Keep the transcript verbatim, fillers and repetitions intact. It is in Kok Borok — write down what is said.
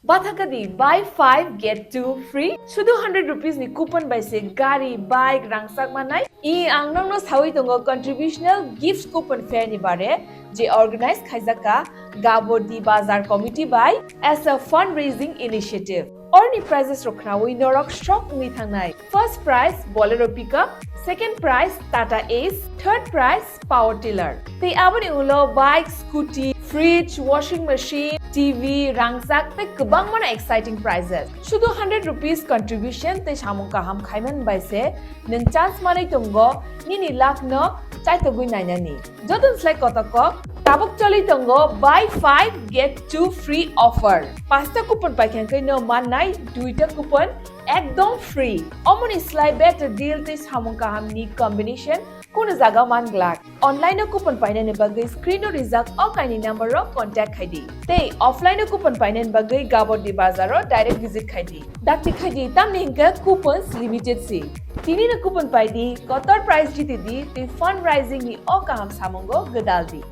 Pathakadi buy five get two free. Sudu hundred rupees ni coupon bai se gari, bike, rangchak manai. I ang nokno sawi tongo contributional gifts coupon fair ni bare je organize khaijak ka Gabodi Bazar Committee bai as a fundraising initiative. Orni prizes rok khnawi norok shock wngwi thangnai. First prize Bolero pickup, second prize Tata Ace, third prize power tiller. Tei aboni ulo bike, scooty, fridge, washing machine, T V, rangchak tei kwbangma no exciting prizes. Sudu hundred rupees contribution tei samung kaham khaiman bai se nwng chance manwi tongo nini luck no chaitogwi nainani. Joto slai kotok kok tabuk choli tongo buy five get two free offer. Pasta coupon paikha khe no mannai duita coupon ekdom free. Omoni slai better deal tei samung kaham ni combination kunu jaga man glak. Online o coupon painani bagwi screen o rijak o kaini number o contact khai di. Tei offline o coupon painani bagwi Gabodi Bazar o direct visit khai di. Dakti khai di tamni hinkhe coupons limited si. Tini no coupon pai di, kotor prize jiti di, tei fundraising ni o kaham samungo gwdal di.